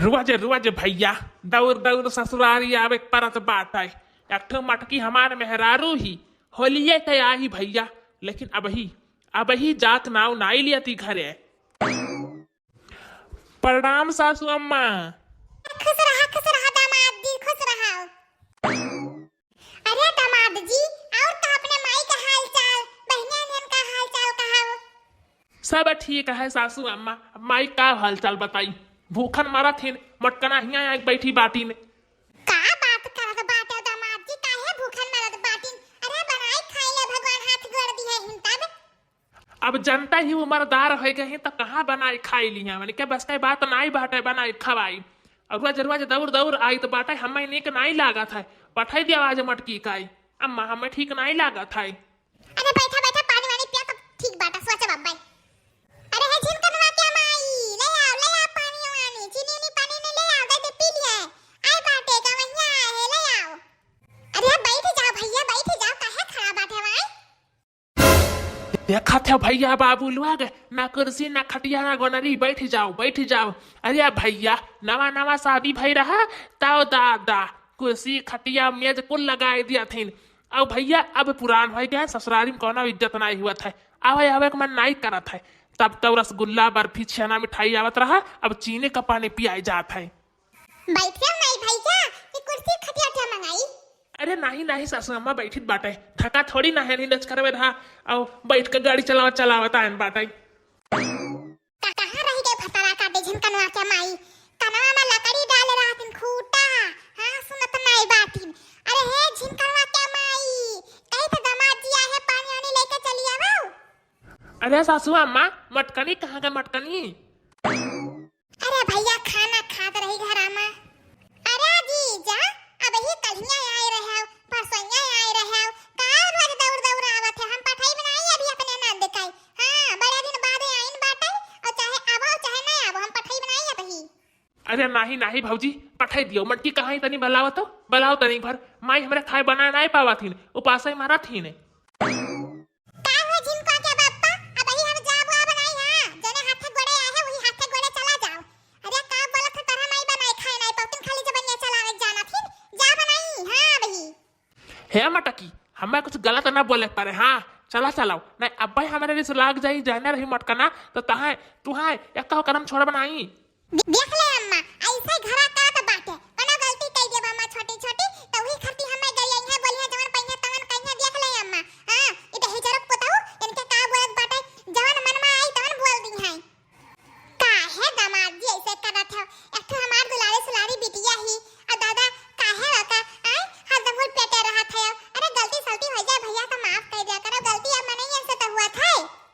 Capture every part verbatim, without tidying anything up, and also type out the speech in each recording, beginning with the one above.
रुआ जे, रुआ जे भइया, दौर दौर ससुरारी आवे के परत बाटइ। एक ठो मटकी हमार मेहरारू ही, होलिये के आही भइया, लेकिन अबही, अबही जात नाव नाई लियती घरे। प्रणाम सासू अम्मा। खुश रहा, खुश रहा दामाद जी, खुश रहा। अरे दामाद जी, और तो अपने माई का हाल चाल, बहिनिया नियन का हाल चाल कहा हो? सब ठीक है सासू अम्मा। माई का हाल चाल बताई, भूखन मरत हिन, मटकना हियाँ आके बैठी बाटिन। का बात करत बाटे दामाद जी, काहे भूखन मरत बाटिन? अरे बनाई खाई ले, भगवान हाथ गोड़ दिहे हिन तब। अब जनता ही उमरदार होइ गए हैं, तो कहाँ बनाई खाई लिया? मैंने क्या बस का बात नाई बाटे बनाई खवाई। और रोज रोज दौड़ दौड़ आई तो बाटे, हमें नीक नाई लागत है। पठाई दिया आज मटकी काई, अम्मा हमें ठीक नाई लागत है। अरे बैठा बैठा पानी वानी पिया, तब ठीक बाटा, सोचे बाबा। अरे हे झिनकनवा के माई, ले आओ, ले आओ पानी वानी, चीनी उनी पानी ने ले आओ, दे दे पी लिए। आए बाटे गवैया है, ले आओ। अरे बैठ जाओ भइया, बैठ जाओ, काहे खड़ा बाटे माई? देखत है भइया बाबू लोग, ना कुर्सी, ना खटिया, ना गोनरी, बैठ जाओ, बैठ जाओ। अरे भइया, नवा नवा शादी भई रहा, ताओ दादा, कुर्सी, खटिया, मेज कुल लगाए दिया थिन। अब भइया, अब पुरान होइ गए, ससुरारी में कौनो इज्जत नाई हुआ था, आवे आवे के मन नाई करत है। तब तो रसगुल्ला, बर्फी, छेना, मिठाई आवत रहा, अब चीनी का पानी पियाई जात है। बैठ जाओ नाई भइया, ये कुर्सी खटिया क्या मंगाई? अरे नाही नाही सासू अम्मा, बैठित बाटे, थका थोड़ी ना है, नींद करवे रहा, और बैठ के गाड़ी चलावत चलावत आयन बाटे। का-, कहाँ रह गए भतारा काटे झिनकनवा के माई? कनवा में लकड़ी डाले रहतिन खूटा। हाँ, सुनत नाई बाटिन। अरे हे झिनकनवा के माई, कही तो दामाद जी आए हैं, पानी वानी लेके चली आवो। अरे सासू अम्मा, मटकनी कहाँ गए मटकनी? अरे भइया, खाना खात रही घरा में। अरे जीजा, अबही कल्हिया आए रहे हो, परसोइया आए रहे हो, का रोज दौड़ दौड़ आवत है? हम पठाई बनाई अभी अपने नंद काई। हाँ, बड़े दिन बाद आइन बाटे, और चाहे आवो चाहे ना आवो, हम पठाई बनाई अबही। अरे नाही नाही भौजी, पठाई दियो, मटकी कहाँ है तनी बलाओ तो, बलाओ तनी भर, माई हमरे खाए बनाए नाई पावत हिन, उपासे मारत हिन। का हुआ झिनका के बाप्पा? अबही हम जाब आब नाई हाँ, जने हाथे गोड़े आए हैं, वही हाथे गोड़े चला जाओ। अरे का बोलत है, तोहरा माई बनाए खाए नाई पावतिन, खाली जबनिया चलावे जाना थिन, जाब नाई हाँ अबही। हे मटकी, हमें कुछ गलत ना बोले पड़े, हाँ, चला चलाओ, नहीं अब्बे हमारे रिस लाग जाई, जाने रही मटकना, तो तहां, तुहां, एक कदम छोड़ बनाई। दे-, देख ले अम्मा, ऐसे घरा का तो बाटे, कोनो गलती कई देब अम्मा छोटी छोटी, तो वही खातिर हमें गरियाई है, बोली है, जवन पहिने तवन कहिए, देख ले अम्मा। हाँ, ई दहेजरो पुतहु, इनके का बोलत बाटे, जवन मन में आई तवन बोल दी है। काहे दामाद जी ऐसे करत हो? एक ठो हमार दुलारी सुलारी बिटिया ही, और दादा काहे ओका, आय, हरदम हुल पेटे रहत है। अरे गलती सलती हो जाए भइया तो माफ कर दिया करो, गलती अब मनइयन से तो हुआ था।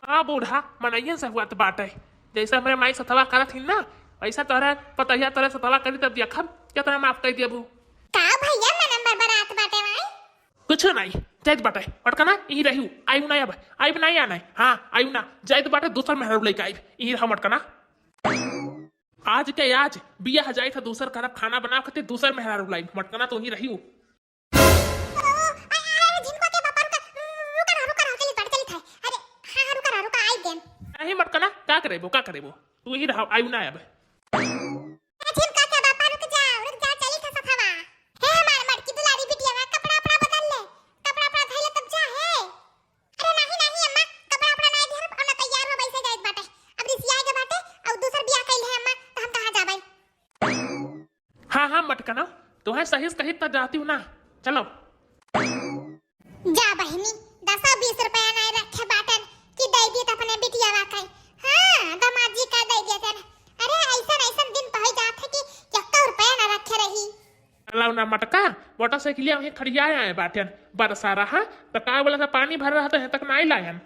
हाँ बूढ़ा, मनइयन से हुआ तो बाटे। जैसे हमरे माई सतवा करत हिन ना, वैसा तोहरे पतहिया तोहरे सतवा करी तब देखब, कितना माफ कर देबू। का भइया मन में बरात बाटे माई? कुछ नहीं, जाइत बाटे, मटकना, यहीं रहिउ, आइब ना अब, आइब ना आना, हाँ, आइब ना, जाइत बाटे, दूसर मेहरारू लेके आइब, यहीं रहा मटकना। आज के आज, बियाह जाइत है दूसर करब, खाना बनावे खातिर दूसर मेहरारू लाइब, मटकना तू यहीं रहिउ। ओ, अरे, अरे, झिनका के बापा, रुका, रुका रहा, रुका रहा, चलित बाटे, चलित है। अरे, हाँ, हाँ, रुका रहा, रुका, आई गेन। नहीं मटकना, का करेबो, का करेबो? तू यहीं रहा, आइब ना अब। अरे, झिनका के बापा, रुक जा, रुक जा, चलित है सथवा। हे हमार मटकी दुलारी बिटिया, कपड़ा उपड़ा बदल ले, कपड़ा उपड़ा धइले तब जा हे। अरे, नहीं, नहीं, अम्मा, कपड़ा उपड़ा नहीं धरब, और ना तैयार हो, वैसे जाइत बाटे। अब रिसिया के बाटे, और दूसर बियाह कइल है अम्मा, तो हम कहाँ जाबै? हाँ, हाँ, मटकना, तोहे सही से कही त जाती हूँ ना। चलो। जा बहिनी, दस बीस रुपया नाई रखे बाटन कि दे दी त अपने बिटियावा का। हाँ, दामाद जी का दे दिया तन। अरे, ऐसन, ऐसन दिन पहुँच जात है कि एक्को रुपया ना रखे रही। चलाओ ना मटका, मोटरसाइकिलिया वहीं खड़िया आए बाटन। बरसा रहा, तो का बोला था, पानी भर रहा तो यहाँ तक नाई लायन।